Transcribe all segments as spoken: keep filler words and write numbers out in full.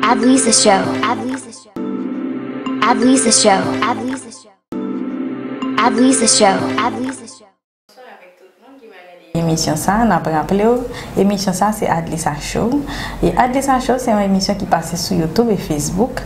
Adlisa Show. Adlisa Show. Adlisa Show. Adlisa Show. Adlisa Show. Adlisa Show. Bonswa avèk tout moun ki mèt gade emisyon sa a. N ap raple w, emisyon sa a se Adlisa Show. E Adlisa Show se yon emisyon ki pase sou YouTube e Facebook.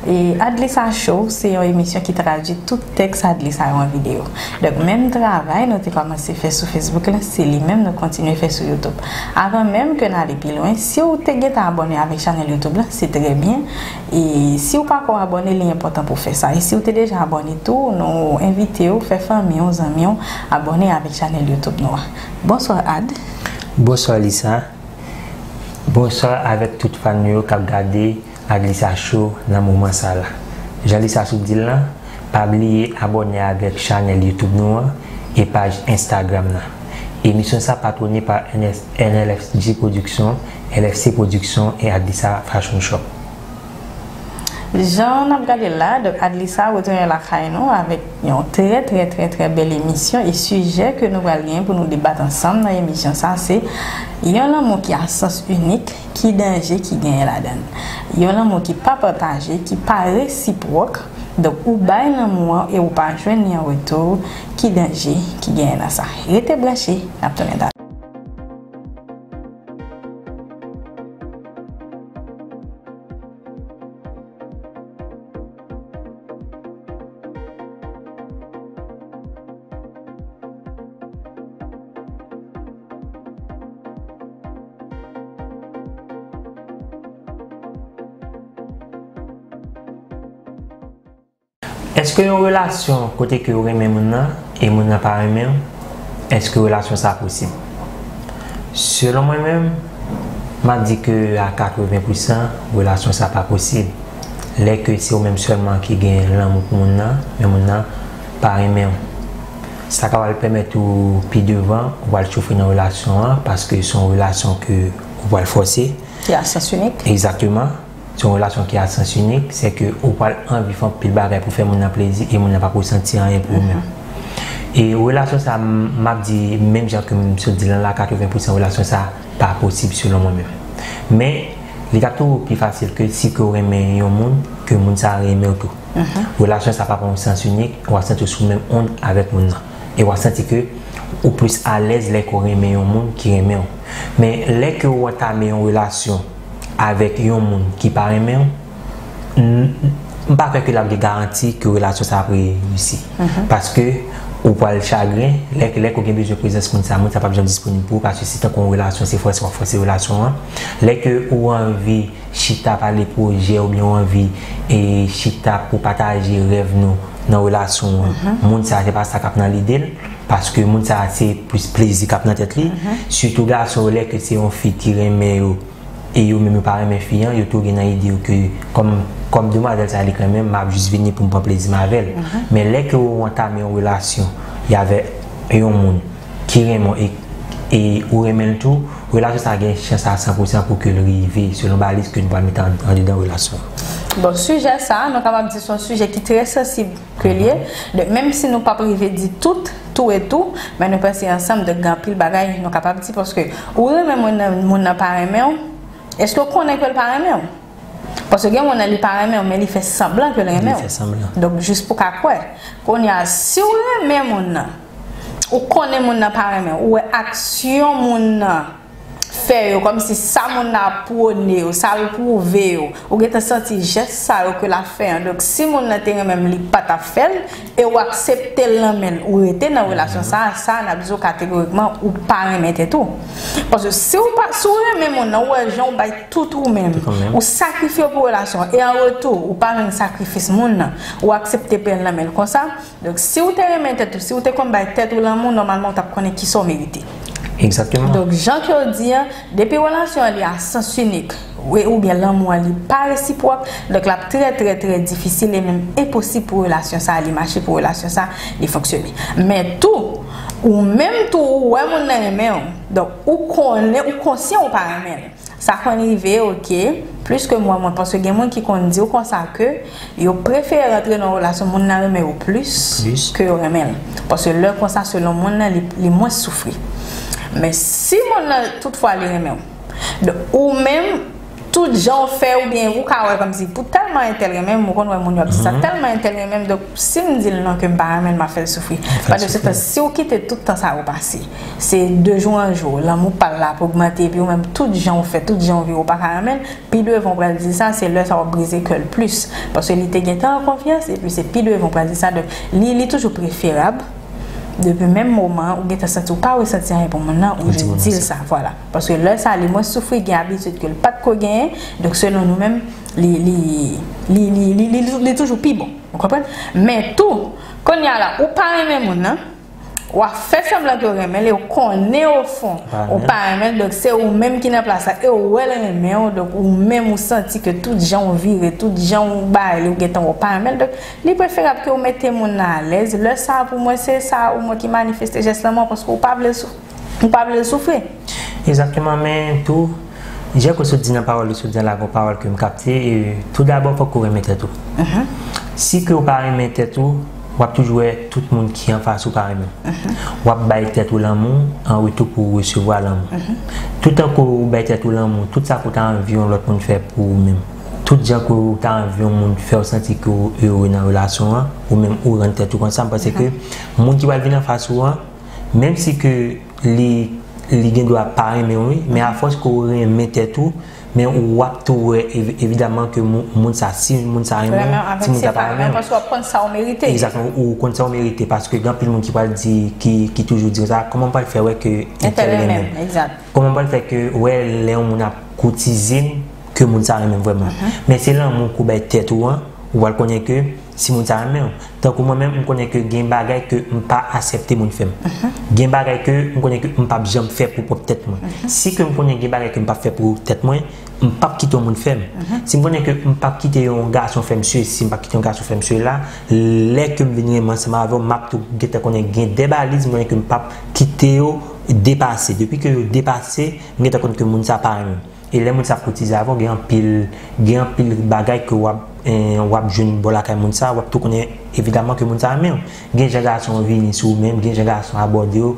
E Adlisa Show se yon emisyon ki tradui tout tèks Adlisa yo an videyo. Donk, menm travay nou te kòmanse fè sou Facebook la, se li menm nou kontinye fè sou YouTube. Avan menm ke n ale pi lwen, si w te gentan abòne avèk chanèl YouTube la, se trè byen. E si w pako abòne, li enpòtan pou w fè sa. E si w te deja abòne tou, nou envite w fè fanmi w, zanmi w abòne avèk chanèl YouTube nou an. Bonswa, Ad. Bonswa, Lisa. Bonswa avèk tout fan nou yo k ap gade Adlisa Show nan moman sa la. Jan Lisa sot di l lan, pa bliye abòne avèk chanèl YouTube nou an e paj Instagram nan. Emisyon sa patwone pa N F, N L F G Production, L F C Production e Adlisa Fashion Shop. Jan n ap gade l la, donk, Adlisa retounen lakay nou avèk yon trè, trè, trè, trè bèl emisyon e sijè ke nou pral gen pou nou debat ansanm nan emisyon sa, se yon lanmou ki a sans inik, ki danje ki genyen ladan l. Yon lanmou ki pa pataje, ki pa resipwòk. Donk, ou bay lanmou an e ou pa jwenn li an retou, ki danje ki genyen nan sa? Rete branche, n ap tounen talè. Èske yon relasyon kote ke ou renmen moun nan e moun nan pa renmen w, èske relasyon sa posib? Selon mwen menm, m ap di ke a katreven pousan, relasyon sa pa posib. Lè ke se ou menm sèlman ki gen lanmou pou moun nan, men moun nan pa renmen w. Sa ka pral pèmèt ou pi devan, ou pral soufri nan relasyon an, paske se yon relasyon ke ou pral fòse. Ki a sans inik. Egzakteman. Se yon relasyon ki a sans inik, se ke ou pral anvi fè anpil bagay pou fè moun nan plezi e moun nan p ap resanti anyen pou ou menm. E relasyon sa, m, m ap di, menm jan ke m sot di l lan la, katreven pousan relasyon sa pa posib selon mwen menm. Men, li t ap toujou pi fasil ke si ke w renmen yon moun, ke moun sa renmen w tou. Relasyon sa p ap yon sans inik, w ap santi w sou menm ond avèk moun nan. E w ap santi ke ou plis alèz lè ke w renmen yon moun ki renmen w. Men lè ke w antame yon relasyon avèk yon moun ki pa renmen w, m, m pa kwè ke l ap gen garanti ke relasyon sa ap reyisi. Paske ou pral chagren, lè, lè ke w gen bezwen prezans moun sa, moun sa p ap janm disponib pou ou, paske se tankou yon relasyon, se fòse w ap fòse relasyon an. Lè ke ou anvi chita pale pwojè oubyen w anvi, e, chita pou pataje rèv nou nan relasyon an, moun sa, se pa sa k ap nan lide l, paske moun sa, se plis plezi k ap nan tèt li, sitou gason yo, lè ke se yon fi ki renmen yo, e yo menm yo pa renmen fi an, yo tou gen nan ide yo ke kòm, kòm demwazèl sa li k renmen m, m ap jis vini pou m pran plezi m avè l. Men lè ke ou antame yon relasyon y avè yon moun ki renmen w e, e ou renmen l tou, relasyon sa gen chans a san pousan pou ke l rive, selon baliz ke nou pral mete an, andedan relasyon an. Bon, sijè sa, nou kapab di se yon sijè ki trè sansib ke l ye. Donk, menm si nou p ap rive di tout, tou e tou, men nou panse ansanm, donk, gen anpil bagay nou kapab di, paske ou renmen moun nan, moun nan pa renmen w, èske w konnen ke l pa renmen w? Paske gen moun nan, li pa renmen w, men li fè sanblan ke l renmen w. Li fè sanblan. Donk, jis pou w ka kwè. Kounye a, si w renmen moun nan, ou konnen moun nan pa renmen w, ou wè aksyon moun nan fè yo, kòmsi sa moun nan ap pwone yo, sa l pwouve yo, ou gentan santi jès sa yo ke l ap fè an. Donk, si moun nan te renmen m, li pa t ap fè l, e w aksepte l nan men l, ou rete nan relasyon sa a, sa a, n ap di w kategorikman, ou pa renmen tèt ou. Paske si w pa, si w renmen moun nan, ou wè jan w bay tout ou menm, ou sakrifye w pou relasyon an, e an retou, ou pa jwenn sakrifis moun nan, ou aksepte pran l nan men l konsa. Donk, si w te renmen tèt ou, si w te konn bay tèt ou lanmou, nòmalman, ou t ap konnen kisa w merite. Egzakteman. Donk, jan ke w di an, depi relasyon an li a sans inik, wi, oubyen lanmou an li pa resipwòk, donk, l ap trè, trè, trè difisil e menm enposib pou relasyon sa a li mache, pou relasyon sa a li fonksyone. Men tou, ou menm tou, ou wè moun nan renmen w. Donk, ou konnen, ou konsyan ou pa renmen l. Sa konn rive, oke, plis ke mwen, mwen, paske gen moun ki konn di w konsa ke yo prefere rantre nan yon relasyon, moun nan renmen yo plis ke yo renmen l. Paske lè konsa, selon moun nan, li, li mwens soufri. Men si moun nan, toutfwa, li renmen w, donk, ou menm, Tout jan w fè oubyen ou ka wè kòmsi pou tèlman entèl renmen m, ou konn wè moun yo ap di sa, tèlman entèl renmen m, donk si m di l non ke m pa renmen l, m ap fè l soufri. Pandan se tan, si w kite tout tan sa yo pase, se de jou an jou, lanmou pa l la ap ogmante, epi ou menm tout jan w fè, tout jan w vire, ou pa ka renmen l, pi devan w pral di sa, se lè sa w ap brize kè l plis. Paske li te gentan an konfyans, epi se pi devan w pral di sa. Donk, li, li toujou preferab, depi menm moman, ou gentan santi w pa resanti anyen pou moun nan, ou jis di l sa, vwala. Paske lè sa, li mwens soufri, gen abitid ke l pa t ko genyen. Donk, selon nou menm, li, li, li, li, li, li, li toujou pi bon. Ou konprann? Men tou, kounye a la, ou pa renmen moun nan, w ap fè sanblan ke w renmen l, e w konnen ofon, ou pa renmen l, donk se ou menm ki nan plas la, e w wè l renmen w, donk ou menm ou santi ke tout jan w vire, tout jan w bay li, ou gentan wè w pa renmen l, donk li preferab ke w mete moun nan alèz. Lè sa a, pou mwen, se sa ou mwen ki manifeste jès lanmou an, paske ou pa vle l sou-, ou pa vle l soufri. Egzakteman, men tou, jan ke w sot di nan pawòl ou sot di an la, gon pawòl ke m kapte, e tou dabò, fòk ou renmen tèt ou. Si ke w pa renmen tèt ou, w ap toujou wè tout moun ki anfas ou pa renmen w. W ap bay tèt ou lanmou an retou pou w resevwa lanmou. Toutan ke w bay tèt ou lanmou, tout sa ke w ta anvi yon lòt moun fè pou ou menm, tout jan ke w ta anvi yon moun fè w santi ke w ere nan relasyon an, ou menm ou rann tèt ou konsa, m panse ke moun ki pral vin anfas ou an, menm si ke li, li gen dwa pa renmen w, wi, men afòs ke w renmen tèt ou, men w ap tou wè evi-, evidaman ke moun, moun sa, si moun sa renmen w, si moun sa pa renmen w. Paske w ap konn sa w merite. Egzakteman, ou konn sa w merite, paske gen anpil moun ki pral di, ki, ki toujou di sa, kòman m pral fè wè ke entèl renmen m? Kòman m pral fè ke wè lè yon moun ap koutize m, ke moun sa renmen m vrèman? Men se lanmou ke w bay tèt ou an, ou pral konnen ke si moun sa renmen w. Tankou mwen menm, m konnen ke gen bagay ke m pa aksepte moun fè m. Gen bagay ke m konnen ke m p ap janm fè pou pwòp tèt mwen. Si ke m konnen gen bagay ke m p ap fè pou tèt mwen, m p ap kite yon moun fè m. Si m konnen ke m p ap kite yon gason fè m sesi, m p ap kite yon gason fè m sela, lè ke m vin renmen ansanm avè w, m ap tou gentan konnen gen de baliz, m konnen ke m p ap kite yo depase. Depi ke yo depase, m gentan konn ke moun sa pa renmen m. E lè moun sa ap koutize avè w, gen anpil, gen anpil bagay ke w ap, eh, w ap jwenn bò lakay moun sa, w ap tou konnen evidaman ke moun sa renmen w. Gen jan gason vini sou ou menm, gen jan gason abòde w,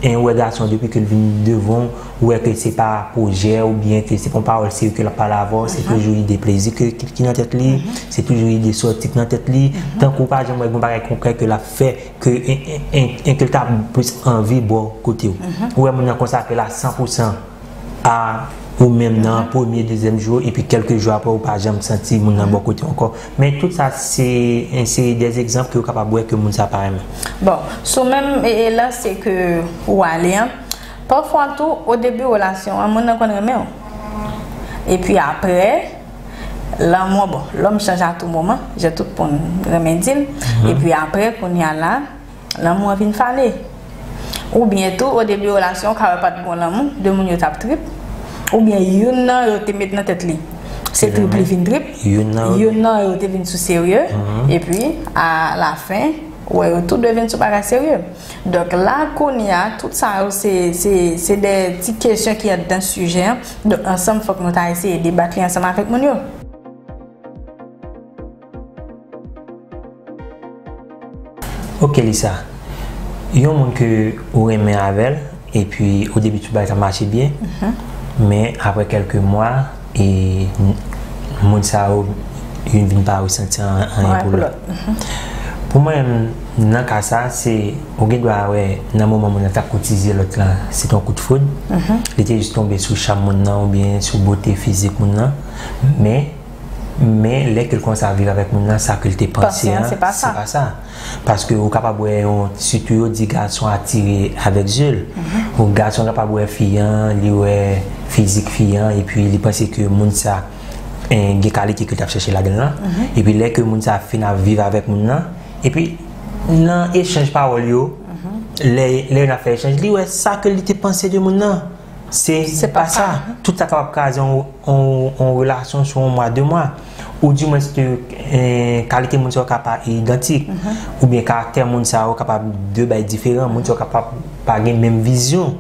en, ou wè gason depi ke l vin devan w, ou wè ke se pa pwojè oubyen ke se pa yon pawòl serye ke l ap pale avè w, se toujou ide plezi ke, ki, ki nan tèt li, se toujou ide sòti k nan tèt li, tankou w pa janm wè gen yon bagay konkrè ke l ap fè, ke, en, en, en, en, ke l ta plis anvi bò kote w. Ou wè moun nan konsakre l a san pou san a ou menm nan premye, dezyèm jou, epi kèlke jou apre, ou pa janm santi moun nan bò kote w ankò. Men tout sa, se yon seri de egzanp ke w kapab wè ke moun sa pa renmen. Bon, sou menm, e, e, lanse ke ou ale an, pafwa tou, o debi relasyon an, moun nan konn renmen w. Epi apre, lanmou an, bon, l'homme change à tout moment, jan tout moun renmen di l. Epi apre, kounye a la, lanmou an vin fane. Oubyen tou, o debi relasyon, ou ka wè pa t gon lanmou, de moun yo t ap trip. Oubyen youn nan yo te met nan tèt li se trip li vin trip. Youn nan yo te vin sou serye. Epi, a la fen, ou wè yo tou de vin sou bagay serye. Donk la, kounye a, tout sa yo, se, se, se de ti kesyon ki anndan sijè an. Donk, ansanm, fòk nou ta eseye debat li ansanm avèk moun yo. Ok, Lisa. Yon moun ke ou renmen avè l, epi o debi tout bagay t ap mache byen, men apre kèlke mwa, e, n-, moun sa yo, youn vin pa resanti an-, anyen pou lòt. Pou mwen, nan ka sa, se, ou gen dwa wè, nan moman moun nan t ap koutize lòt lan, se t yon kout foud. Li te jis tonbe sou cham moun nan, oubyen sou bote fizik moun nan. Men, Men lè ke l kòmanse ap viv avèk moun nan, sa ke l te panse an, se pa sa. Paske ou kapab wè yon, sitou yo di gason atire avèk zye l. Yon gason kapab wè fi an, li wè fizik fi an, epi li panse ke moun sa, en, gen kalite ke l t ap chèche ladan l lan. Epi lè ke moun sa fin ap viv avèk moun nan, epi nan echanj pawòl yo, lè, lè yo ap fè echanj, li wè sa ke li te panse de moun nan. Se pa sa. Tout sa kapab kraze yon, yon, yon relasyon sou yon mwa, de mwa. Ou di mwens ke, eh, kalite moun sa yo ka pa idantik. Oubyen karaktè moun sa yo kapab de bay diferan. Moun sa yo kapab pa gen menm vizyon.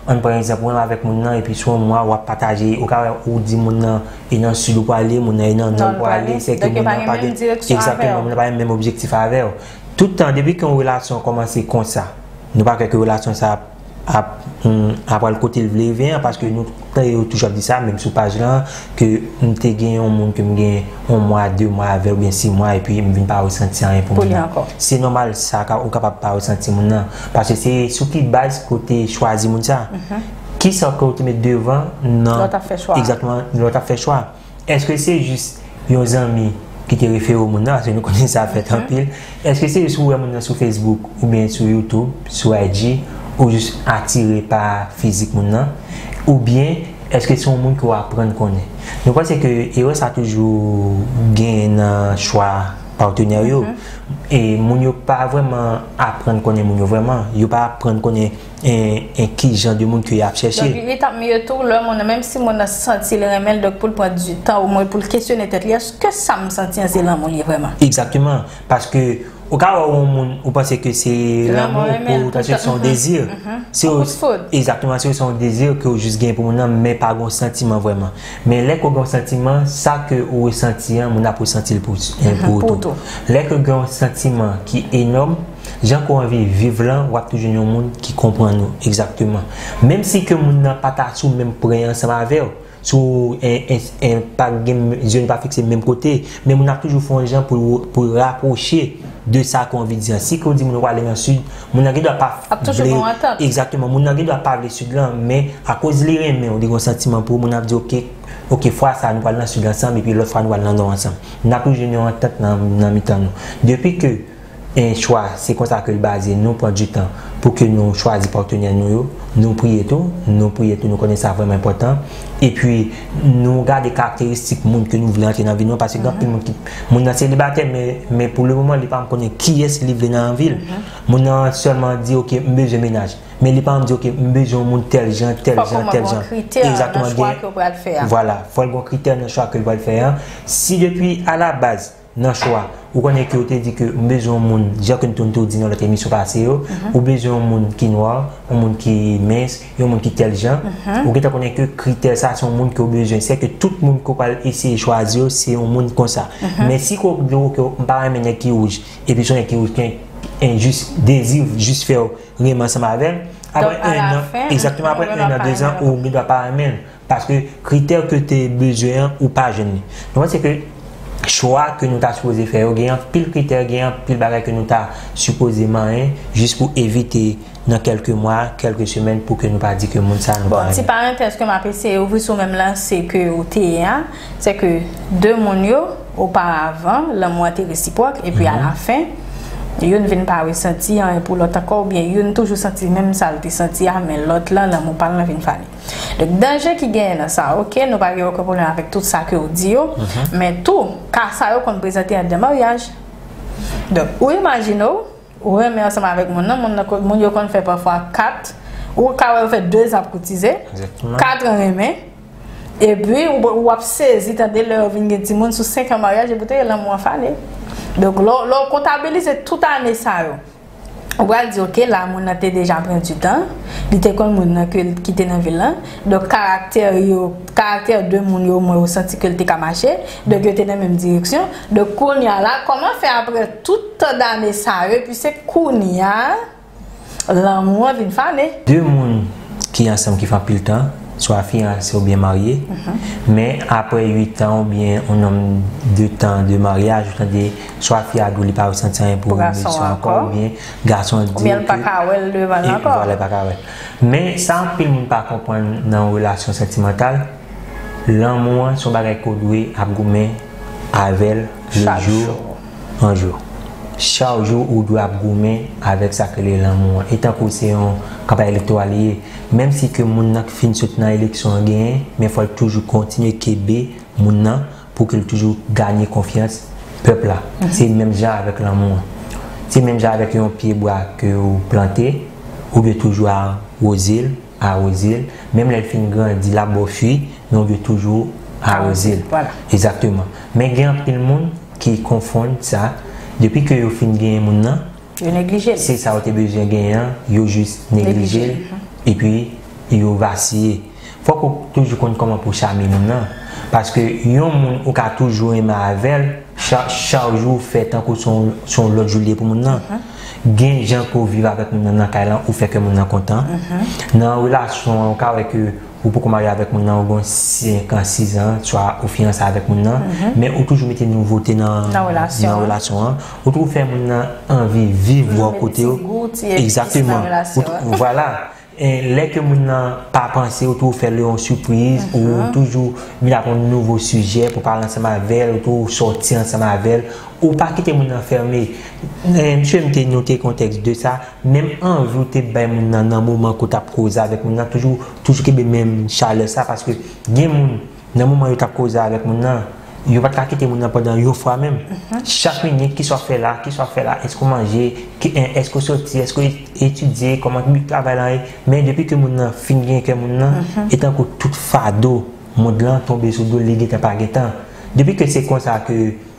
Ann pran egzanp, ou renmen avèk moun nan, epi sou yon mwa, w ap pataje, ou ka wè, ou di moun nan, e nan sid ou prale, moun nan e nan nò l prale, se ke moun nan pa gen, egzakteman, moun nan pa gen menm objektif avè w. Tout tan, depi ke yon relasyon kòmanse konsa, nou pa kwè ke relasyon sa ap, ap apral kote l vle rive an, paske nou tande yo toujou ap di sa, menm sou paj lan, ke m te gen yon moun ke m gen yon mwa, de mwa avè l, oubyen sis mwa, epi m vin pa resanti anyen pou moun nan. Se nòmal, sa ka, ou kapab pa resanti moun nan, paske se sou ki baz ke w te chwazi moun sa. Kisa ke w te met devan nan... Lè w t ap fè chwa. Egzakteman, lè w t ap fè chwa. Èske se jis yon zanmi ki te refere w moun nan, paske nou konnen sa fèt anpil? Èske se jis ou wè moun nan sou Facebook oubyen sou YouTube, sou I G, ou jis atire pa fizik moun nan? Oubyen èske se yon moun ke w aprann konnen? Nou panse ke erè sa toujou genyen nan chwa patnè yo. E moun yo pa vrèman aprann konnen moun yo vrèman. Yo pa aprann konnen en, en ki jan de moun ke y ap chèche. Donk, li t ap miye tou lè moun nan, menm si moun nan santi l renmen l, donk pou l pran di tan, omwen pou l kesyone tèt li, èske sa m santi an se lanmou li ye vrèman? Egzakteman. Paske ou ka wè yon moun, ou panse ke se lanmou pou ou, paske se yon dezi. Se yon, egzakteman, se yon dezi ke ou jis gen pou moun nan, men pa gen yon santiman vrèman. Men lè ke w gen yon santiman, sa ke ou resanti an, moun ap resanti l pou, pou ou tou. Lè ke w gen yon santiman ki enòm, jan ke w anvi viv lan, w ap toujou jwenn yon moun ki konprann ou egzakteman. Menm si ke moun nan pa ta sou menm pwen ansanm avè w, si w en, en, en, pa gen, zye nou pa fikse menm kote, men moun nan ap toujou fè yon jan pou, pou rapwoche de sa ke w anvi di an. Si ke w di moun ou prale nan sid, moun nan gendwa pa vle, egzakteman, moun nan gendwa pa vle sid lan, men akoz li renmen w, li gen yon santiman pou ou, moun nan ap di, oke, oke, fwa sa nou pral nan sid ansanm, epi lòt fwa nou pral nan nò ansanm. N ap toujou jwenn yon antant nan, nan mitan nou. Depi ke en chwa, se konsa ke l baze, nou pran di tan pou ke nou chwazi patnè nou yo, nou priye tou, nou priye tou, nou konnen sa vrèman enpòtan. Epi, nou gade karakteristik moun ke nou vle antre nan vi nou an, paske gen anpil moun ki, moun nan selibatè, men, men pou le moman, li pa konnen kiyès li vle nan vi l. Moun nan sèlman di, oke, m bezwen mennaj. Men li pa di, oke, m bezwen yon moun tèl jan, tèl jan, tèl jan. Egzakteman, gen, vwala, fò l gen kritè nan chwa ke l pral fè an. Si depi alabaz, nan chwa, ou konnen ke ou te di ke m bezwen yon moun, jan ke nou te di nan lòt emisyon pase yo, ou bezwen yon moun ki nwa, yon moun ki mens, yon moun ki tèl jan, ou gentan konnen ke kritè sa se yon moun ke w bezwen. Se ke tout moun ke w pral eseye chwazi yo, se yon moun konsa. Men si ke w di, oke, m pa renmen nèg ki wouj, epi se yon nèg ki wouj, ki en, jis dezi, jis fè w renmen ansanm avè l, apre en an, egzakteman, apre en an, de zan, ou gendwa pa renmen l. Paske kritè ke w te bezwen an, ou pa jwenn li. Nou panse ke chwa ke nou ta sipoze fè yo, gen anpil kritè, gen anpil bagay ke nou ta sipoze manyen, jis pou evite nan kèlke mwa, kèlke semèn, pou ke nou pa di ke moun sa a nou pa renmen. Bon, ti parantèz ke m ap eseye ouvri sou menm lanse ke ou te ye a, se ke de moun yo, oparavan, lanmou an te resipwòk, epi alafen, youn vin pa resanti anyen pou lòt ankò, oubyen youn toujou santi menm sa l te santi a, men lòt lan, lanmou pa l lan vin fane. Donk, danje ki genyen nan sa, oke, nou pa gen okenn pwoblèm avèk tout sa ke w di yo, men tou, ka sa yo konn prezante anndan maryaj. Donk, ou imajine w, ou renmen ansanm avèk moun nan, moun nan, moun yo konn fè pafwa kat, ou ka wè yo fè de zan ap koutize, kat an renmen, epi ou, ou ap sezi tande lè yo vin gen timoun sou senk an maryaj, epi te lanmou an fane. Donk, lè w, lè w kontabilize tout ane sa yo, ou pral di, oke, la, moun nan te deja pran di tan, li te konn moun nan ke l kite nan vil lan. Donk, karaktè yo, karaktè de moun yo, omwen, ou santi ke l te ka mache. Donk, yo te nan menm direksyon. Donk, kounye a la, kòman fè apre tout tan dane sa yo, epi se kounye a, lanmou an vin fane? De moun ki ansanm ki fè anpil tan, swa fiyanse oubyen marye, men apre uit an oubyen yon nonm de tan de maryaj, ou tande swa fi a di w li pa resanti anyen pou mesye ankò, oubyen gason an di w ke, oubyen l pa ka wè l devan l ankò. Vwala, l pa ka wè l. Men sa anpil moun pa konprann nan yon relasyon santimantal, lanmou an se yon bagay ke w dwe ap goumen avè l de jou an jou. Chak jou ou dwe ap goumen avèk sa k rele lanmou an. E tankou se yon kanpay elektoral li ye, menm si ke moun nan k fin sot nan eleksyon an genyen, men fò l toujou kontinye kenbe moun nan pou ke l toujou ganye konfyans pèp la. Se menm jan avèk lanmou an. Se menm jan avèk yon pye bwa ke ou plante, ou dwe toujou awoze l, awoze l. Menm lè l fin grandi, l ap ba w fwi, men ou dwe toujou awoze l. Egzakteman. Men gen anpil moun ki konfonn sa. Depi ke yo fin genyen moun nan, yo neglije l. Se sa yo te bezwen genyen an, yo jis neglije l, epi yo vasiye. Fòk ou toujou konn kòman pou w chame moun nan. Paske yon moun ou ka toujou renmen avè l, cha-, chak jou ou fè tankou se yon, se yon lòt jou li ye pou moun nan. gen jan ke w viv avèk moun nan nan kay lan, ou fè kè moun nan kontan. Nan relasyon an, ou ka wè ke ou poko marye avèk moun nan, ou gen senk an, sis an, swa ou fiyanse avèk moun nan, men ou toujou mete nouvote nan, nan relasyon an. Ou toujou fè moun nan anvi viv bò kote w. Egzakteman. Vwala. E lè ke moun nan pa panse, ou toujou fè l yon sipriz, ou toujou vin ak yon nouvo sijè pou pale ansanm avè l, ou toujou sòti ansanm avè l, ou pa kite moun nan fèmen. E, misye, m te note kontèks de sa, menm anvi ou te bay moun nan nan moman ke w t ap koze avèk moun nan, toujou, toujou kenbe menm chalè sa, paske gen moun, nan moman yo t ap koze avèk moun nan, yo pa t ka kite moun nan pandan yon fwa menm. Chak minit, kisa w fè la, kisa w fè la, èske w manje, ki, en, èske w soti, èske w etidye, kòman travay la ye. Men depi ke moun nan fin gen kè moun nan, e tankou tout fado mond lan tonbe sou do l, li gentan pa gentan. Depi ke se konsa ke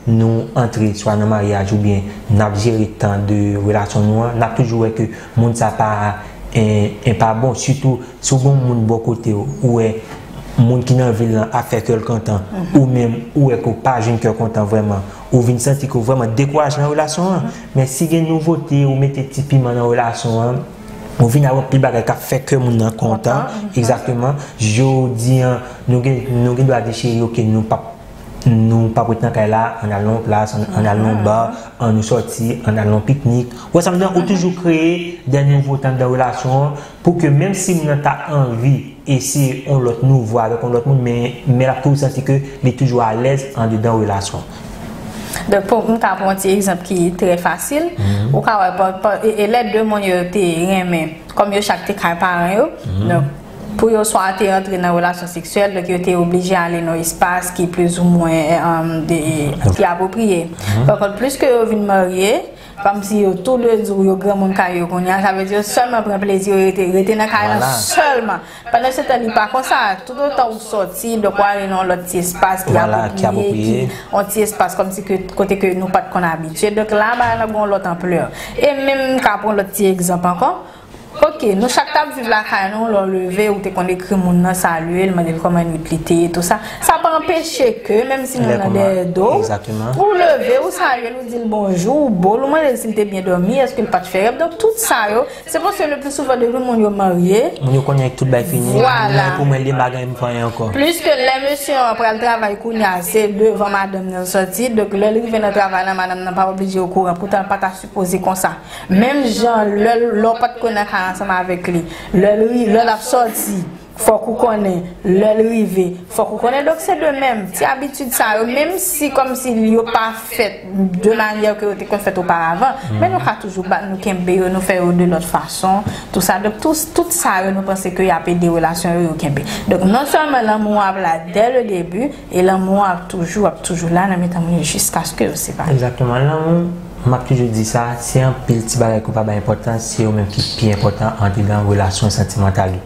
nou antre swa nan maryaj oubyen n ap jere tan de relasyon nou an, n ap toujou wè ke moun sa pa, en, en pa bon. Sitou, si w gen yon moun bò kote w, ou wè moun ki nan vil lan ap fè kè l kontan, ou menm ou wè ke w pa jwenn kè kontan vrèman, ou vin santi ke w vrèman dekouraje nan relasyon an. Men si gen nouvote, ou mete ti piman nan relasyon an, ou vin ak yon pil bagay k ap fè kè moun nan kontan. Egzakteman. Jodi an, nou gen, nou gen dwa di cheri, oke, nou p ap nou p ap ret nan kay la, ann al nan yon plas, ann, ann al nan yon ba, ann nou sòti, ann al nan yon piknik. Ou wè sa m di la, ou toujou kreye de nouvote anndan relasyon an, pou ke menm si moun nan ta anvi eseye yon lòt nouvo avèk yon lòt moun, men, men l ap toujou santi ke li toujou alèz andedan relasyon an. Donk, pou m ka pran yon ti egzanp ki trè fasil, ou ka wè, pa, pa, e, e lè de moun yo te renmen, kòm yo chak te kay paran yo, donk, pou yo swa te antre nan relasyon seksyèl, donk yo te oblije ale nan yon espas ki plizoumwen, um, de, ki apwopriye. Pa kont, plis ke yo vin marye, kòmsi yo tou le di w yo granmoun kay yo kounye a, sa vle di yo sèlman pran plezi yo rete, rete nan kay lan sèlman. Pandan se tan, li pa konsa. Toutotan ou sòti, donk ou ale nan yon lòt ti espas ki apwopriye, yon ti espas kòmsi ke, kote ke nou pa t konn abitye. Donk la, bagay lan gen yon lòt anplè. E menm m ka pran yon lòt ti egzanp ankò. Oke, nou chak t ap viv lakay nou, lè w leve, ou te konn ekri moun nan, salye l, mande l kòman nwit li te ye, tou sa. Sa pa anpeche ke, menm si nou nan dèyè do, ou leve, ou salye l, ou di l bonjou, ou bo l, ou mande l si l te byen dòmi, èske l pa t fè rèv. Donk, tout sa yo, se paske le pli souvan depi moun yo marye, moun yo konnen tout bagay fini. Vwala. Mwen, pou mwen, li pa gen anyen ankò. Plis ke lè mesye an pral travay kounye a, se devan madanm nan l sòti. Donk, lè l rive nan travay la, madanm nan pa oblije okouran. Poutan, l pa ta sipoze konsa. Menm jan lè, lè w pa t ko nan kay ansanm avèk li, lè l ri, lè l ap sòti, fòk ou konnen, lè l rive, fòk ou konnen. Donk, se de menm ti abitid sa yo, menm si kòmsi yo pa fèt de manyè ke yo te konn fèt oparavan, men nou ka toujou bat, nou kenbe yo, nou fè yo de lòt fason, tou sa. Donk, tout, tout sa yo, nou panse ke y ap ede relasyon yo, yo kenbe. Donk, non sèlman lanmou an ap la dès le début, e lanmou an ap toujou, ap toujou la nan mitan moun yo jiskaske yo separe. Egzakteman. Lanmou, m ap toujou di sa, se anpil ti bagay ke w pa bay enpòtans, se yo menm ki pi enpòtan andedan relasyon santimantal yo.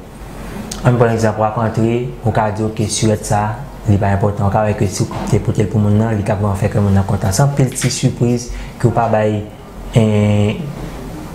Ann pran egzanp, w ap antre, ou ka di, oke, sirèt sa, li pa enpòtan. Ou ka wè ke si w te pote l pou moun nan, li ka vrèman fè kè moun nan kontan. Se anpil ti sipriz ke w pa bay, en,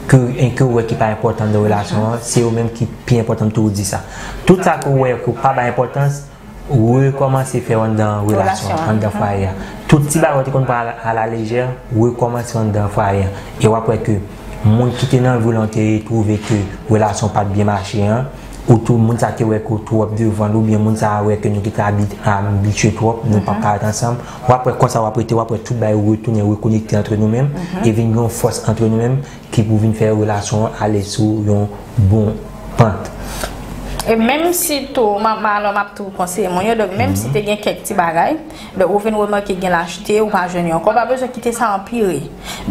ke, en, ke w wè ki pa enpòtan nan relasyon an, se yo menm ki pi enpòtan, m toujou di sa. Tout sa ke w wè ke w pa bay enpòtans, rekòmanse fè yo anndan relasyon an, anndan fwaye a. Tout ti bagay ou te konn pran a la lejè, rekòmanse anndan fwaye an. E w ap wè ke moun ki te nan vi w lan te twouve ke relasyon pa t byen mache an, ou tou moun sa te wè ke w twòp devan l, oubyen moun sa wè ke nou gentan abi-, abitye twòp, nou p ap ka ret ansanm. W ap wè konsa w ap rete, w ap wè tout bagay retounen rekonekte antre nou menm, e vin gen yon fòs antre nou menm, ki pou vin fè relasyon an ale sou yon bon pant. E menm si tou, m ap, m, alò, m ap tou konseye moun yo, donk, menm si te gen kèk ti bagay, donk, ou vin remake gen lajte, ou pa jwenn yo ankò, pa bezwen kite sa anpire.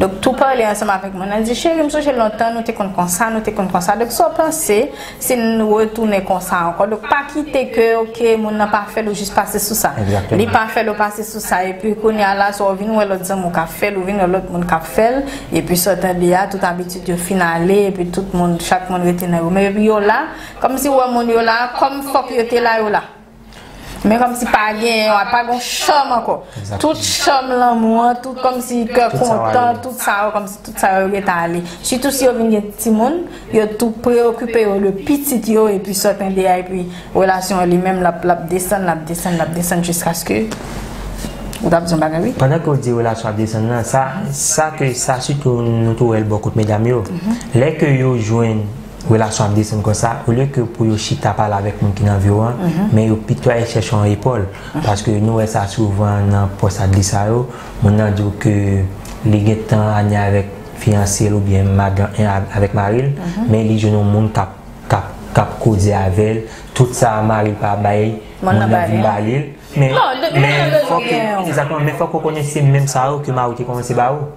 Donk, tou pale ansanm avèk moun nan, di, cheri, m sonje lontan, nou te konn konsa, nou te konn konsa. Donk, sa w panse, si n retounen konsa ankò? Donk, pa kite ke, oke, moun nan pa fè l, ou jis pase sou sa. Li pa fè l, ou pase sou sa. Epi, kounye a la, sa w vin wè lòt zanmi w k ap fè l, ou vin wè lòt moun k ap fè l. Epi, sa w tande a, tout abitid yo fin ale, epi tout moun, chak moun rete nan yo menm. Epi yo la, kòmsi w wè moun yo la, kòm fòk yo te la, yo la. Men kòmsi pa gen, pa gen chanm ankò. Tout chanm lanmou an, tout kòmsi kè kontan, tout sa yo, kòmsi tout sa yo gentan ale. Sitou si yo vin gen timoun, yo tou preyokipe yo de pitit yo, epi sa w tande a, epi relasyon an li menm, l ap, l ap desann, l ap desann, l ap desann jiskaske Ou t ap di yon bagay, wi. Pandan ke w di relasyon ap desann nan, sa, sa ke, sa sitou nou tou wè l bò kot medam yo. Lè ke yo jwenn relasyon ap desann konsa, olye ke pou yo chita pale avèk moun ki nan vi w an, men yo pito al chèche yon epòl. Paske nou wè sa souvan nan pòs a di sa yo, moun nan di w ke li gentan anye avèk fiyanse l oubyen madan, avèk mari l, men li jwenn yon moun k ap, k ap, k ap koze avè l, tout sa mari l pa bay, moun nan vin ba li l. Men, men fòk, egzakteman, men fòk ou konnen se menm sa yo ke mari w te kòmanse ba ou.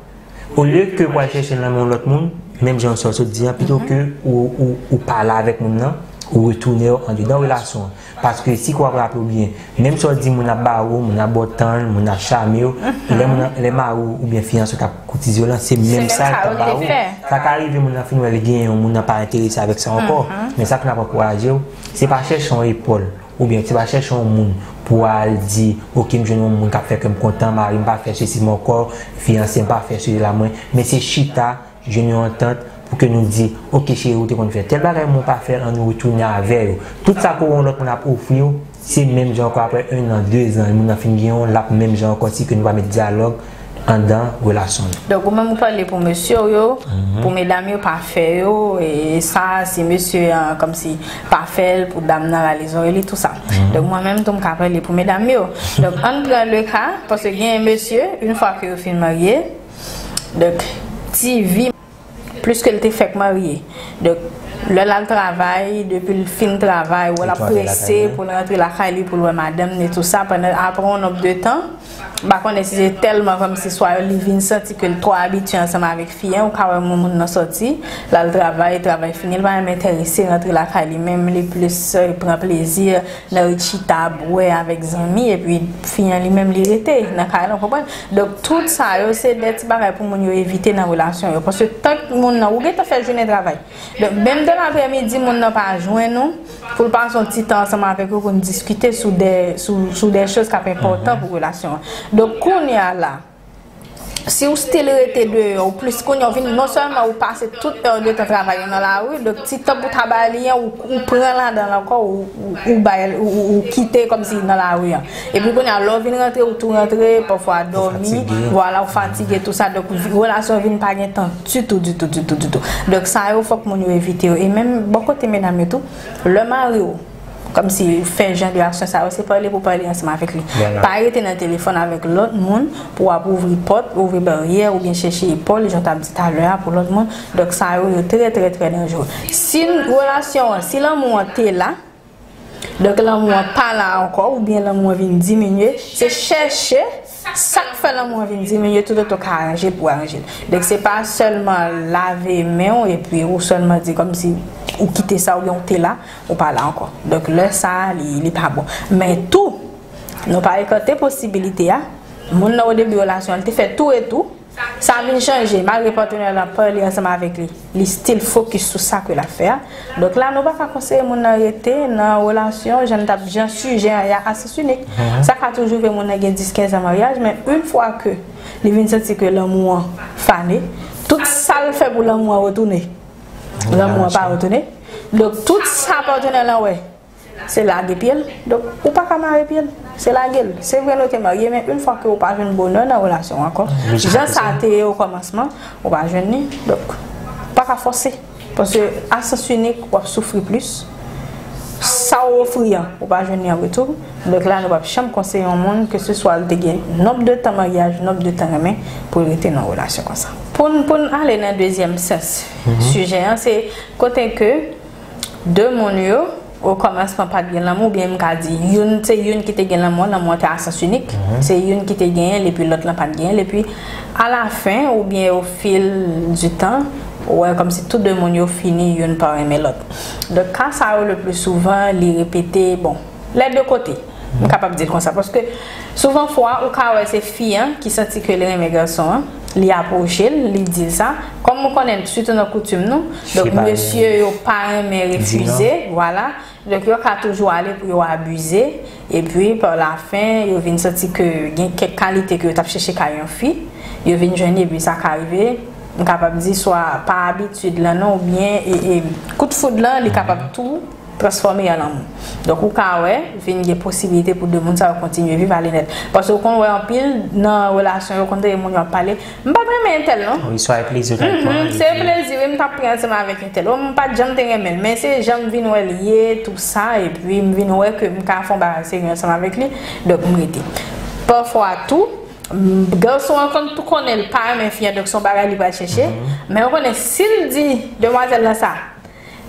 Olye ke pou al chèche l nan men yon lòt moun, menm jan sa w sot di an, pito ke ou, ou, ou pale avèk moun nan, ou retounen w andedan relasyon an. Paske si ke w ap raple w byen, menm sa w di moun ap ba ou, moun ap ba w tan, moun ap chame w, lè moun nan, lè mari w oubyen fiyanse w t ap koutize w lan, se menm sa l t ap ba ou. Sa ka rive moun nan fin wè li genyen yon moun nan pa enterese avèk sa ankò. Men sa ke n ap ankouraje w, se pa chèche yon epòl. Oubyen se pa chèche yon moun pou al di, oke, m jwenn yon moun k ap fè kè m kontan, mari m pa fè sesi m ankò, fiyanse m pa fè sela mwen, men se chita, jwenn yon antant pou ke nou di, oke, cheri, ou te konn fè tèl bagay, men w pa fè l, ann nou retounen avè yo. Tout sa ke yon lòt moun ap ofri w, se menm jan ankò, aprè en an, de zan, moun nan fin gen yon, l ap menm jan ankò, si ke nou pa met dyalòg anndan relasyon nou. Donk, ou menm ou pale pou mesye w yo, pou medam yo pa fè yo, e sa, si mesye an, kòmsi, pa fè l, pou dam nan rale zòrèy li, tou sa. Donk, mwen menm tou, m ka pale pou medam yo. Donk, ann pran le ka, paske gen mesye, yon fwa ke yo fin marye, donk, ti vi, plis ke l te fèk marye. Donk, lè l al travay, depi l fin travay, ou wè l ap prese pou l rantre lakay li, pou l wè madanm ni tou sa, pandan, apre yon nonb de tan, m pa konnen si se tèlman kòmsi swa li vin santi ke l twò abitye ansanm avèk fi an, ou ka wè moun, moun nan sòti, l al travay, travay fini, l pa menm enterese rantre lakay li, menm li plis, eh, pran plezi nan ret chita, bwè avèk zanmi, epi fi an li menm li rete nan kay lan, konprann? Donk, tout sa yo, se de ti bagay pou moun yo evite nan relasyon yo. Paske tank moun nan, ou gentan fè jounen travay. Donk, menm dan laprèmidi, moun nan pa jwenn ou, pou l pase yon ti tan ansanm avèk ou, pou n diskite sou de, sou, sou de choz k ap enpòtan pou relasyon an. Donk, kounye a la, si w still rete deyò, ou plis kounye a, ou vin, non sèlman ou pase tout è de tan travay ou nan lari, donk ti tan pou ta ba li an, ou, ou pran ladan l ankò, ou, ou, ou bay, ou, ou, ou kite kòmsi nan lari an. Epi kounye a, lè w vin rantre, ou tou rantre, pafwa dòmi, vwala, ou fatige, tou sa. Donk, vi-, relasyon vin pa gen tan ditou, ditou, ditou, ditou. Donk, sa yo, fòk moun yo evite yo. E menm bò kote medam yo tou, lè mari w, kòmsi fè jan de aksyon sa yo, se pale pou pale ansanm avèk li. Pa rete nan telefòn avèk lòt moun pou w ap ouvri pòt, ouvri baryè, oubyen chèche epòl, jan w t ap di talè a pou lòt moun. Donk, sa yo, yo trè, trè, trè danjere. Si relasyon an, si lanmou an te la, donk, lanmou an pa la ankò, oubyen lanmou an vin diminye, se chèche sa k fè lanmou an vin diminye, toutotan w ka aranje l pou w aranje l. Donk, se pa sèlman lave men w epi ou sèlman di kòmsi ou kite sa oubyen ou te la, ou pa la ankò. Donk, lè sa a, li, li pa bon. Men tou, nou pa ekate posibilite a, moun nan o debi relasyon an, li te fè tou e tou, sa vin chanje, malgre patnè l ap pale ansanm avèk li, li still fokis sou sa ke l ap fè a. Donk la, nou pa ka konseye moun nan rete nan relasyon, jan n t ap, jan sijè an ye a, a sans inik. Sa ka toujou rive moun nan gen dis, kenz an maryaj, men yon fwa ke li vin santi ke lanmou an fane, tout sa l fè pou lanmou an retounen, lanmou an pa retounen. Donk, tout sa patnè l lan wè, se lage pye l. Donk, ou pa ka mare pye l. Se lage l. Se vre nou te marye, men yon fwa ke ou pa jwenn bonè nan relasyon an ankò, jan sa te ye o kòmansman, ou pa jwenn li. Donk, ou pa ka fòse. Paske a sans inik, w ap soufri plis. Sa w ofri an, ou pa jwenn li an retou. Donk la, nou p ap janm konseye yon moun, ke se swa l te gen nonb de tan maryaj, nonb de tan renmen, pou l rete nan relasyon konsa. Pou n, pou n ale nan dezyèm sans sijè an, se kote ke de moun yo, o kòmansman pa t gen lanmou, oubyen m ka di, youn, se youn ki te gen lanmou an, lanmou an te a sans inik, se youn ki te genyen l, epi lòt lan pa t genyen l, epi alafen, oubyen o fil di tan, ou wè kòmsi tou de moun yo fini, youn pa renmen lòt. Donk, ka sa yo, le pli souvan, li repete, bon, lè de kote. M kapab di l konsa, paske souvan fwa, ou ka wè se fi an ki santi ke li renmen gason an, li apwoche l, li di l sa. Kòm ou konnen, sitou nan koutim nou, donk mesye yo pa renmen refize, vwala. Donk yo ka toujou ale pou yo abize, epi pa lafen, yo vin santi ke gen kèk kalite ke yo t ap chèche kay yon fi, yo vin jwenn li, epi sa ka rive, m kapab di, swa pa abitid lan non, oubyen, e, e, kout foud lan, li kapab tou transfòme an lanmou. Donk, ou ka wè, vin gen posibilite pou de moun sa yo kontinye viv ale nèt. Paske ou konn wè anpil nan relasyon yo, konn tande moun yo ap pale, "M pa t renmen entèl, non." Wi, swa e plezi yo t ap pran, Mhm, se epi plezi, wi, m t ap pran ansanm avèk entèl. O, m pa t janm te renmen l, men se jan m vin wè l ye, tou sa, epi m vin wè ke m ka fè yon bagay serye ansanm avèk li, donk m rete. Pafwa tou, m, gason an konn tou konnen l pa renmen fi an, donk se yon bagay li pral chèche, Mhm. men ou konnen, si l di demwazèl lan sa,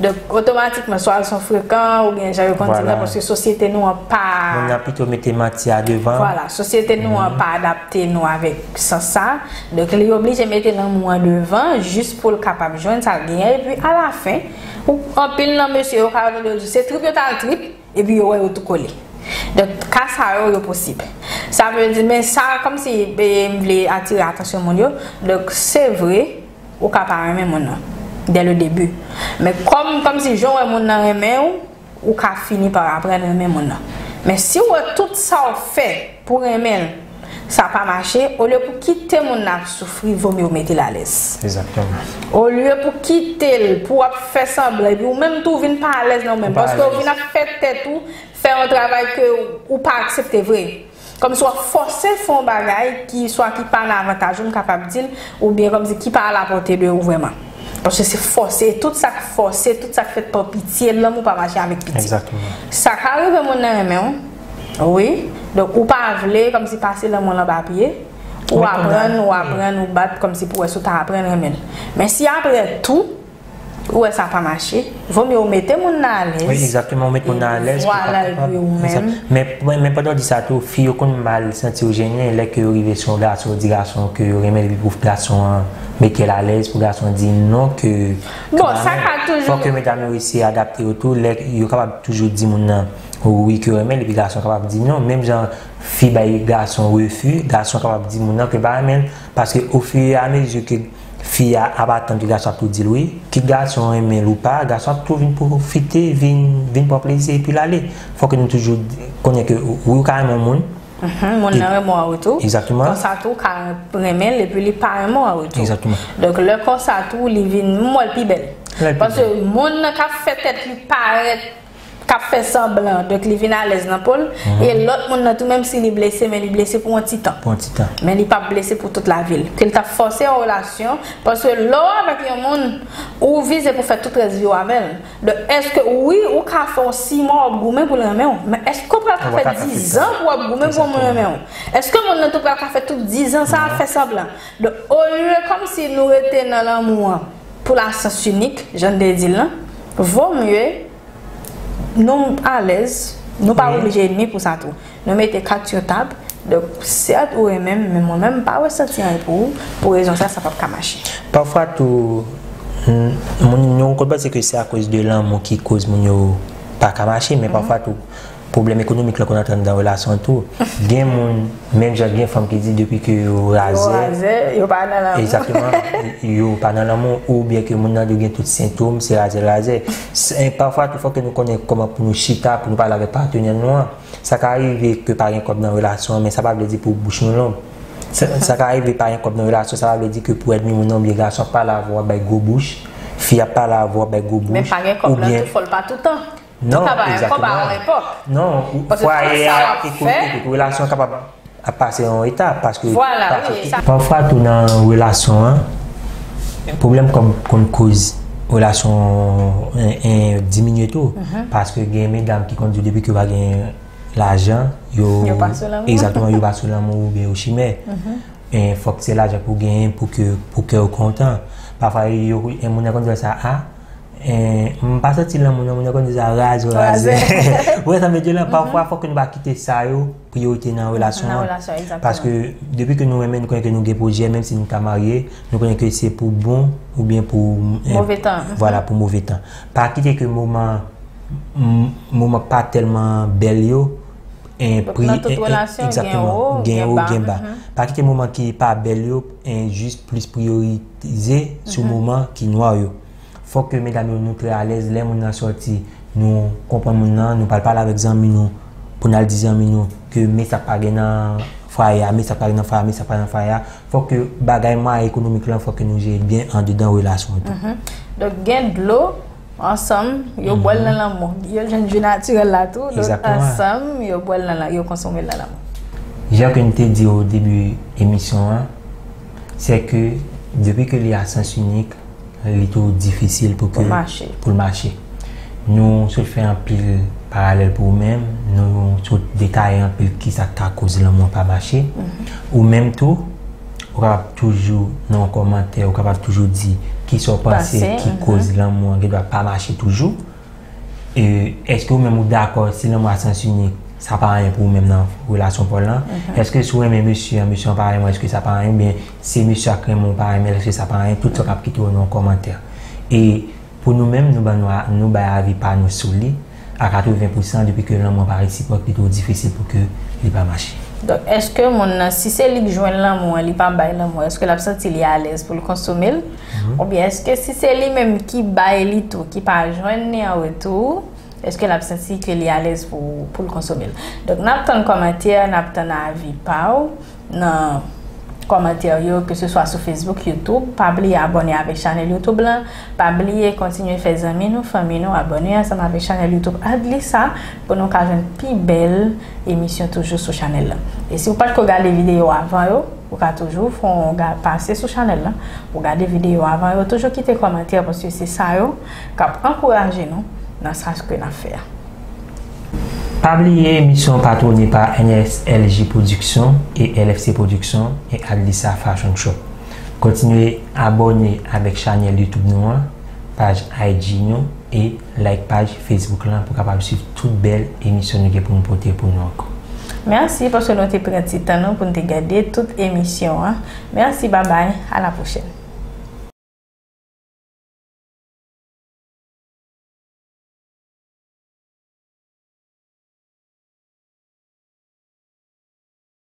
Donk, otomatikman, swa l se yon frekan, oubyen jan yo konn di l lan, Vwala. paske sosyete nou an pa Moun nan pito mete manti a devan. Vwala, sosyete nou an Mhm. pa adapte nou avèk sans sa. Donk, li oblije mete lanmou an devan, jis pou l kapab jwenn sa l genyen. Epi, alafen, ou, anpil nan mesye yo ka tande yo di, se trip yo t al trip, epi yo wè yo tou kole. Donk, ka sa yo, yo posib. Sa vle di, men sa, kòmsi, e, m vle atire atansyon moun yo. Donk, se vre, ou ka pa renmen moun nan, dès le début. Men kòm, kòmsi jan w wè moun nan renmen w, ou ka fini pa aprann renmen moun nan. Men si w wè tout sa w fè pou renmen l, sa pa mache, olye pou kite moun nan ap soufri, vo mye w mete l alèz. Egzakteman. Olye pou kite l, pou w ap fè sanblan, epi ou menm tou vin pa alèz nan ou menm. Ou pa Paske ou alèz. vin ap fè tèt ou fè yon travay ke ou pa aksepte vre. Kòmsi w ap fòse fè yon bagay ki swa ki pa nan avantaj ou, m kapab di l, oubyen kòmsi ki pa a la pòte de ou vrèman. Paske se fòse, tout sa k fòse, tout sa k fèt pa pitye, lanmou pa mache avèk pitye. Egzakteman. Sa ka rive moun nan renmen w, wi. Donk, ou pa vle kòmsi pase lanmou l anba pye, ou Mwen konn aprann, ou aprann, ou bat kòmsi pou wè si w ta aprann renmen l. Men si apre tou, ou wè sa pa mache, vo mye ou mete moun nan alèz. Wi, egzakteman, ou met moun nan alèz pou Vwala, kapab epi ou menm. Egzak-, men, men, men pandan w di sa tou, fi yo konn mal santi yo jennen lè ke yo rive sou yon gason, yo di gason ke yo renmen l, epi pou gason an mete l alèz, pou gason an di non ke Bon, sa ka toujou fòk ke medam yo resi adapte yo tou, lè yo kapab toujou di moun nan wi ke yo renmen l, epi gason kapab di non, menm jan fi bay gason refi, gason kapab di moun nan ke l pa renmen l, paske ofiramezi ke fi a ap atann ke gason ap tou di l wi, kit gason renmen l ou pa, gason ap tou vin pwofite, vin, vin pran plezi epi l ale. Fòk nou toujou konnen ke wi, ou ka renmen yon moun. Mhm, moun nan renmen w an retou. Egzakteman. Konsa tou, ou ka renmen l epi li pa renmen w an retou. Egzakteman. Donk, lè konsa tou, li vin, m wè l pi bèl. Lè l pi Paske bèl. Moun nan k ap fè tèt li parèt k ap fè sanblan, donk li vin alèz nan po l, Mhm. e lòt moun nan tou, menm si li blese, men li blese pou yon ti tan. Pou yon ti tan. Men li p ap blese pou tout lavi l. Ke l t ap fòse yon relasyon, paske lè w avèk yon moun, ou vize pou fè tout rès vi w avè l. Donk, èske, wi, ou ka fè yon sis mwa w ap goumen pou l renmen w, men èske w pral ka Ou pa fè ka fè tout dizan sa. pou w ap goumen pou yon moun Egzakteman. renmen w? Èske moun nan tou pral ka fè tout dizan sa ap Non. fè sanblan? Donk, olye kòmsi nou rete nan lanmou an pou la sens inik, jan n te di l lan, vo mye nou alèz, nou pa Wi. oblije enmi pou sa tou. Nou mete kat sou tab, donk, sèt ou renmen m, men mwen menm, m pa resanti anyen pou ou, pou rezon sa, sa p ap ka mache. Pafwa tou, n-, moun, nou konn panse ke se akoz de lanmou ki koz moun yo pa ka mache, men Mhm. pafwa tou, pwoblèm ekonomik lan konn antre anndan relasyon an tou. Gen moun, menm jan gen fanm ki di depi ke yo Yo razè, razè, yo pa nan lanmou. Egzakteman, yo pa nan lanmou, oubyen ke moun nan yo gen tout sentòm, se razè l razè. Se, pafwa tou, fòk ke nou konnen kòman pou nou chita, pou nou pale avèk patnè nou an. Sa ka rive ke pa gen kòb nan relasyon an, men sa pa vle di pou bouch nou long. Sa, sa ka rive pa gen kòb nan relasyon, sa pa vle di ke pou ènmi moun nan oubyen gason ap pale avè w, w ap bay gwo bouch, fi ap pale avè w, w ap bay gwo bouch, Men pa gen kòb lan oubyen tou, fò l pa toutan. Non, Ou ka bay kòb a egzakteman. yon epòk. Non, ou, Paske fwaye sa a, w ap eko-, fè eko-, relasyon kapab ap pase yon etap, paske Vwala, pafwa wi, tou, sa pafwa tou nan relasyon an, pwoblèm kòb konn koz relasyon an, an diminye tou, Mhm. paske gen medam ki konn di w depi ke yo pa gen lajan, yo Yo pa sou lanmou. Egzakteman, yo pa sou lanmou oubyen yo chimè. Mhm. E fòk se lajan pou genyen pou ke, pou kè yo kontan. Pafwa, yo, e moun nan konn di w sa, a, e, m pa santi lanmou nan, moun nan konn di sa, razè, razè. Razè. Ou wè sa m vle di w la? Mhm. Pafwa, fòk nou pa kite sa yo priyorite nan relasyon Nan an. relasyon, egzakteman. Paske depi ke nou renmen, nou konnen ke nou gen pwojè, menm si nou ta marye, nou konnen ke se pou bon oubyen pou, e, Move tan. Mhm. vwala, pou move tan. Pa kite ke moman, m-, moman pa tèlman bèl yo, e, pri-, Nan tout e, e, relasyon, gen egzakteman, wo, gen gen wo, ba. gen ba. Mhm. Pa kite moman ki pa bèl yo, e, jis plis priyorize sou Mhm. moman ki nwa yo. Fòk ke medam yo nou trè alèz lè moun nan sòti, nou konprann moun nan, nou pral pale avèk zanmi nou, pou n al di zanmi nou ke men sa k pa gen nan fwaye a, men sa k pa gen nan fwaye a, men sa k pa gen nan fwaye a. Fòk ke bagay mwayen ekonomik lan, fòk ke nou jere l byen andedan relasyon an tou. Mhm. Donk, gen dlo, Ansanm, yo bwè l nan lanmou. Yo jwenn ji natirèl la tou, donk Exactement. Ansanm, yo bwè l nan lanmou, yo konsome l nan lanmou. Jan ke m te di o debi emisyon an, se ke depi ke li a sans inik, li tou difisil pou ke Pou mache. Pou l mache. Nou sot fè anpil paralèl pou ou menm, nou sot detaye anpil kisa k ka koz lanmou an pa mache. Ou menm tou, ou kapab toujou nan yon kòmantè, ou kapab toujou di kisa w panse Panse, ki mhm. Koz lanmou an gendwa pa mache toujou. E, èske ou menm ou dakò si lanmou a sans inik, sa pa anyen pou ou menm nan relasyon pa w lan? Èske si w renmen mesye an, mesye an pa renmen w, èske sa pa anyen? Oubyen si mesye a k renmen w pa renmen l, èske sa pa anyen? Tout sa k ap kite w nan yon kòmantè. E pou nou menm, nou ban nou a- nou bay avi pa nou sou li a katreven pousan, depi ke lanmou an pa resipwòk, li tou difisil pou ke li pa mache. Donk, èske moun nan, si se li k jwenn lanmou an, li pa bay lanmou, èske l ap santi li alèz pou l konsome l? Oubyen èske si se li menm ki bay li tou, ki pa jwenn li an retou, èske l ap santi ke li alèz pou, pou l konsome l? Donk, n ap tann kòmantè, n ap tann avi pa w nan kòmantè yo, ke se swa sou Facebook, YouTube. Pa bliye abòne avèk chanèl YouTube lan. Pa bliye kontinye fè zanmi nou, fanmi nou abòne ansanm avèk chanèl YouTube Adlisa pou nou ka jwenn pi bèl emisyon toujou sou chanèl lan. E si w pa t ko gade videyo avan yo, ou ka toujou fè yon ga- pase sou chanèl lan pou gade videyo avan yo. Toujou kite kòmantè paske se sa yo k ap ankouraje nou nan sa ke n ap fè a. Pa bliye, emisyon patwone pa N S L G Production e L F C Production e Adlisa Fashion Shop. Kontinye abòne avèk chanèl YouTube nou an, paj I G nou e like paj Facebook lan pou kapab swiv tout bèl emisyon nou gen pou nou pote pou nou ankò. Mèsi paske nou te pran ti tan nou pou nou te gade tout emisyon an. Mèsi, babay, a la pwochèn.